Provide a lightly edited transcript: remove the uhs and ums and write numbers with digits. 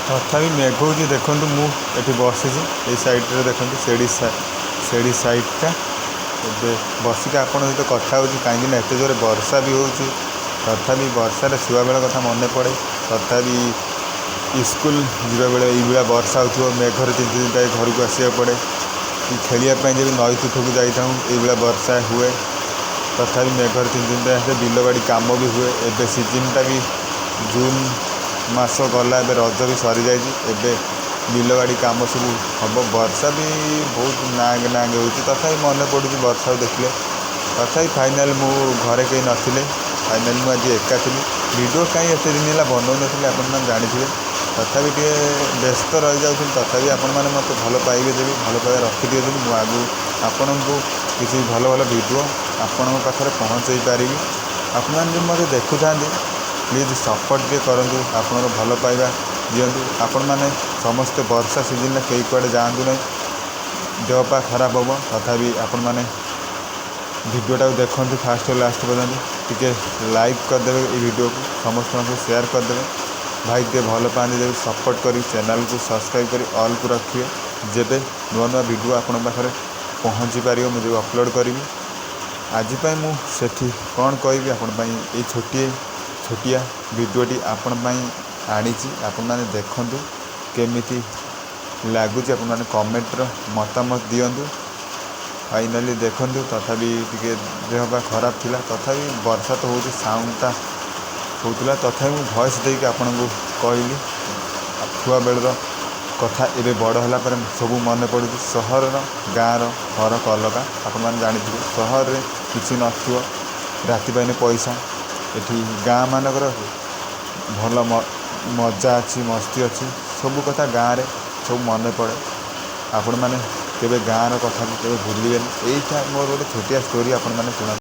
ତଥାପି ମେଘ ହେଉଛି। ଦେଖନ୍ତୁ, ମୁଁ ଏଠି ବସିଛି ଏଇ ସାଇଡ଼୍ରେ। ଦେଖନ୍ତୁ, ସେଡ଼ି ସେଡ଼ି ସାଇଡ଼୍ଟା। ଏବେ ବସିକି ଆପଣଙ୍କ ସହିତ କଥା ହେଉଛି, କାହିଁକିନା ଏତେ ଜୋରେ ବର୍ଷା ବି ହେଉଛି। ତଥାପି ବର୍ଷାରେ ଛୁଆବେଳ କଥା ମନେ ପଡ଼େ। ତଥାପି ସ୍କୁଲ ଯିବାବେଳେ ଏଇଭଳିଆ ବର୍ଷା ହେଉଥିବ, ମେଘରେ ତିନ୍ତି ତିନ୍ତା ଘରକୁ ଆସିବାକୁ ପଡ଼େ, କି ଖେଳିବା ପାଇଁ ଯେବେ ନଈ ତୁଠକୁ ଯାଇଥାଉ, ଏଇଭଳିଆ ବର୍ଷା ହୁଏ। ତଥାପି ମେଘରେ ତିନ୍ତି ତିନ୍ତା ଆସେ। ବିଲବାଡ଼ି କାମ ବି ହୁଏ। ଏବେ ସିଜିନ୍ଟା ବି ଜୁନ୍ ମାସ ଗଲା, ଏବେ ରଜ ବି ସରିଯାଇଛି। ଏବେ ବିଲବାଡ଼ି କାମ ସବୁ ହେବ। ବର୍ଷା ବି ବହୁତ ନାଙ୍ଗ ନାଙ୍ଗ ହେଉଛି। ତଥାପି ମନେ ପଡ଼ୁଛି ବର୍ଷାକୁ ଦେଖିଲେ। ତଥାପି ଫାଇନାଲ୍ ମୁଁ ଘରେ କେହି ନଥିଲେ, ଫାଇନାଲ୍ ମୁଁ ଆଜି ଏକା ଥିଲି। ଭିଡ଼ିଓ କାହିଁ ଏତେ ଦିନ ହେଲା ବନଉନଥିଲି, ଆପଣମାନେ ଜାଣିଥିବେ। ତଥାପି ଟିକେ ବ୍ୟସ୍ତ ରହିଯାଉଥିଲି। ତଥାପି ଆପଣମାନେ ମୋତେ ଭଲ ପାଇବେ ଦେବି, ଭଲ ପାଇବା ରଖିଦିଅ ଦେବି, ମୁଁ ଆଗକୁ ଆପଣଙ୍କୁ କିଛି ଭଲ ଭଲ ଭିଡ଼ିଓ ଆପଣଙ୍କ ପାଖରେ ପହଞ୍ଚାଇ ପାରିବି। ଆପଣମାନେ ଯେଉଁ ମୋତେ ଦେଖୁଥାନ୍ତି, ପ୍ଲିଜ୍ ସପୋର୍ଟ ଟିକେ କରନ୍ତୁ, ଆପଣଙ୍କ ଭଲ ପାଇବା ଦିଅନ୍ତୁ। ଆପଣମାନେ ସମସ୍ତେ ବର୍ଷା ସିଜିନ୍ରେ କେହି କୁଆଡ଼େ ଯାଆନ୍ତୁ ନାହିଁ, ଦେହ ପା ଖରାପ ହେବ। ତଥାପି ଆପଣମାନେ ଭିଡ଼ିଓଟାକୁ ଦେଖନ୍ତୁ ଫାଷ୍ଟ ଲାଷ୍ଟ ପର୍ଯ୍ୟନ୍ତ। ଟିକେ ଲାଇକ୍ କରିଦେବେ ଏଇ ଭିଡ଼ିଓକୁ, ସମସ୍ତଙ୍କ ସହ ସେୟାର କରିଦେବେ। ଭାଇ ଟିକେ ଭଲ ପାଆନ୍ତି ଯଦି ସପୋର୍ଟ କରି ଚ୍ୟାନେଲକୁ ସବସ୍କ୍ରାଇବ୍ କରି ଅଲ୍କୁ ରଖିବେ, ଯେବେ ନୂଆ ନୂଆ ଭିଡ଼ିଓ ଆପଣଙ୍କ ପାଖରେ ପହଞ୍ଚି ପାରିବ, ମୁଁ ଯେବେ ଅପଲୋଡ଼ କରିବି। ଆଜି ପାଇଁ ମୁଁ ସେଠି କ'ଣ କହିବି, ଆପଣ ପାଇଁ ଏଇ ଛୋଟିଆ ଭିଡ଼ିଓଟି ଆପଣ ପାଇଁ ଆଣିଛି। ଆପଣମାନେ ଦେଖନ୍ତୁ, କେମିତି ଲାଗୁଛି ଆପଣମାନେ କମେଣ୍ଟର ମତାମତ ଦିଅନ୍ତୁ। ଫାଇନାଲି ଦେଖନ୍ତୁ, ତଥାପି ଟିକେ ଦେହ ପା ଖରାପ ଥିଲା। ତଥାପି ବର୍ଷା ତ ହେଉଛି, ସାଉଣ୍ଡଟା ହେଉଥିଲା। ତଥାପି ମୁଁ ଭଏସ୍ ଦେଇକି ଆପଣଙ୍କୁ କହିଲି। ଛୁଆବେଳର କଥା ଏବେ ବଡ଼ ହେଲା ପରେ ସବୁ ମନେ ପଡ଼ୁଛି। ସହରର ଗାଁର ଫରକ ଅଲଗା, ଆପଣମାନେ ଜାଣିଥିବେ। ସହରରେ କିଛି ନଥିବ, ରାତି ପାଇନେ ପଇସା। ଏଠି ଗାଁ ମାନଙ୍କର ଭଲ ମଜା ଅଛି, ମସ୍ତି ଅଛି। ସବୁ କଥା ଗାଁରେ ସବୁ ମନେ ପଡ଼େ। ଆପଣମାନେ କେବେ ଗାଁର କଥାକୁ କେବେ ଭୁଲିବେନି। ଏଇଟା ମୋର ଗୋଟେ ଛୋଟିଆ ଷ୍ଟୋରି, ଆପଣମାନେ ଶୁଣନ୍ତୁ।